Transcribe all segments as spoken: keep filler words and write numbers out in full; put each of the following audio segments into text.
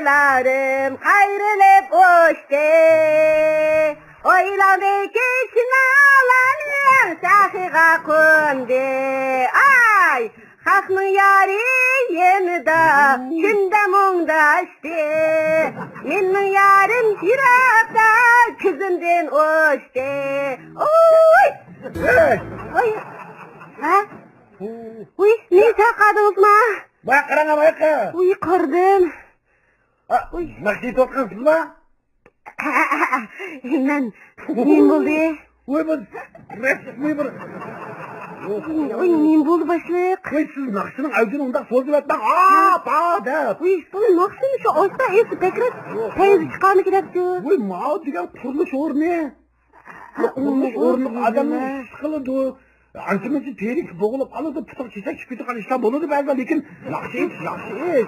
لارىم قايرىلىپ ئۇچتى. ئويلاندىكى چىنارلار شاخىغا قوندى. ئاي! خەقنىڭ يارى يېنىدا، كۈندە مۇڭداشتى. مېنىڭ يارىم يىراقتا، كۆزۈمدىن ئۇچتى. ئۇي! ئەي! ئۇي! ھە؟ ھۇ. ئۇي، نېمە چاقادىڭىزما؟ باياققا قاراڭ، باياققا. ئۇي، قارىدىم. ئا، ئۇي. ناخشا ئېيتىۋاتقانسىزما؟ مەن. نېمە بولدى؟ ۋوي، بۇ رەسمىي بىر. ۋوي، نېمە بولدى باشلىق؟ ۋوي، سىز ناخشىنىڭ ئەۋجىنى ئۇنداق سوزۇۋەتمەڭ، ئاپا دەپ. ۋوي، بۇ ناخشىنى شۇ ئاشتا ئېيتسا بەكرەك پەيزى چىقارمىكىن دەپتۇ. ۋوي، ماۋۇ دېگەن قۇرۇلۇش ئورنى. قۇرۇلۇش ئورنىدا ئادەمنىڭ ئىشى سىقىلىدۇ. ئانچە-مۇنچە تېرىكى بوغۇلۇپ قالىدۇ، پۇتىغا كېسەك چۈشۈپ كېتىدىغان ئىشلار بولىدۇ بەزىدە، لېكىن ياخشى ئىش، ياخشى ئىش.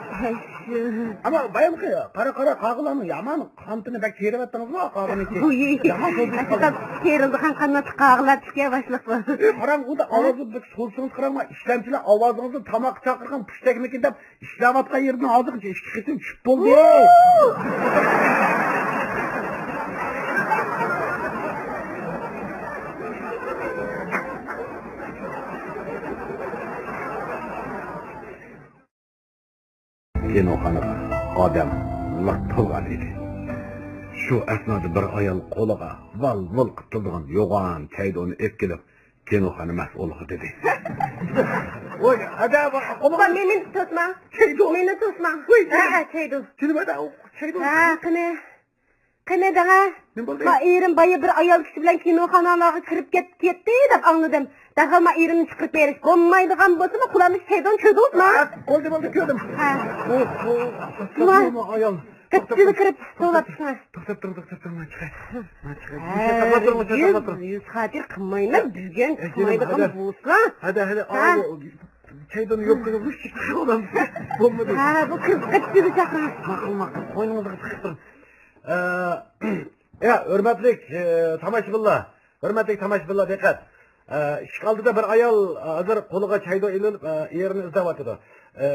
ئەمما بايامقى قارا، قارا قاغىلارنىڭ يامان قانىتىنى بەك تېرىۋەتتىڭىزغۇ، قاغىنىڭكى. يامان سوزۇلۇپ قالدى. تېرىلىدىغان قانات قاغىلار چىقىپ باشلىق بۇ. ئېي، قاراڭ، ئۇ دا ئاۋازى بەك سوزسىڭىز، قاراڭ، ئىشلەمچىلەر ئاۋازىڭىزنى تاماققا چاقىرغان پۇشتەكمىكىن دەپ ئىشلەۋاتقان يېرىدىن ھازىرغىچە ئىككى قېتىم چۈشۈپ بولدى. كىنوخانىغا ئادەم لىق تولغان ئىدى. شۇ ئەسنادا بىر ئايال قولىغا ۋال-ۋۇل قىلىپ تۇرىدىغان يوغان چەيدۇنى ئېلىپ كېلىپ، كىنوخانا مەسئۇلىغا دېدى. ۋوي، ھەدە، قولىغا مېنى توسماڭ. چەيدۇ. مېنى توسماڭ. ۋوي، ھە، ھە، چەيدۇ. جېنىم، ھەدە، چەيدۇ. ھە، قېنى. قېنى دەڭە. نېمە بولدى؟ ما ئېرىم بايا بىر ئايال كىشى بىلەن كىنوخانىلارغا كىرىپ كەت-، كەتتى دەپ ئاڭلىدىم. دەرھال ما ئېرىمنى چىقىرىپ بېرىش. بولمايدىغان بولسىمۇ قۇلامدىكى چەيدۇنى چۈشۈردىڭىزمۇ؟ ھە، بولدى، بولدى، كۆردۈم. ھە. ئوھ، ئوھ، ئەستەغپۇرۇللا، ئايال. قېتىپلا كىرىپ توۋلاپ چىقىڭ. توختاپ تۇرۇڭ، توختاپ تۇرۇڭ، مەن چىقاي. مەن چىقاي. ھە، مۇشۇ ساقلاپ تۇرۇڭ، مۇشۇ ساقلاپ تۇرۇڭ. يۈز خاتىرە قىلمايمەن، دېگەن ئەي، جېنىم، قىلمايدىغان ھەدە. بولسا. ھەدە، ھەدە، ھە. ئاۋۇ چەيدۇنى يوپكىغا مۇشۇ چىقىپ قالدىم. بولمىدى. ھە، بۇ كىرىپ قېتىپلا چاقىرىڭ. ماقۇل، ماقۇل. قوينىڭىزغا تىقىپ تۇرۇڭ. ئە، يا، ھۆرمەتلىك، ئە، تاماشىبىنلار. ھۆرمەتلىك تاماشىبىنلار، دىققەت! ئە، ئىشىك ئالدىدا بىر ئايال، ئە، ھازىر قولىغا چەيدۇ ئېلىپ، ئە، ئېرىنى ئىزدەۋاتىدۇ. ئە،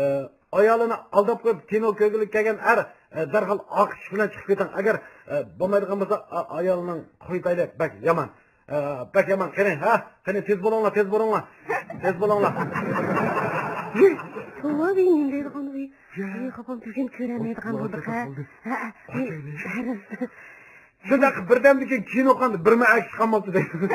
ئايالىنى ئالداپ قويۇپ، كىنو كۆرگىلى كەلگەن ئەر، ئە، دەرھال ئارقا ئىشىك بىلەن چىقىپ كېتىڭ. ئەگەر، ئە، بولمايدىغان بولسا، ئا-، ئايالنىڭ قويۇۋېتەيلى، بەك يامان. ئە، بەك يامان. قېنى، ھە؟ قېنى، تېز بولۇڭلار، تېز بولۇڭلار. تېز بولۇڭلار. توۋا، نېمە دەيدىغان بۇ؟ يا. ئەي، خاپام، بۈگۈن كۆرەلمەيدىغان بولدۇق، ھە؟ ھە، ھە. شۇنداق بىردەمدىن كېيىن كىنوخانىدا بىرمۇ ئەكس قالماپتۇ دەيدۇ.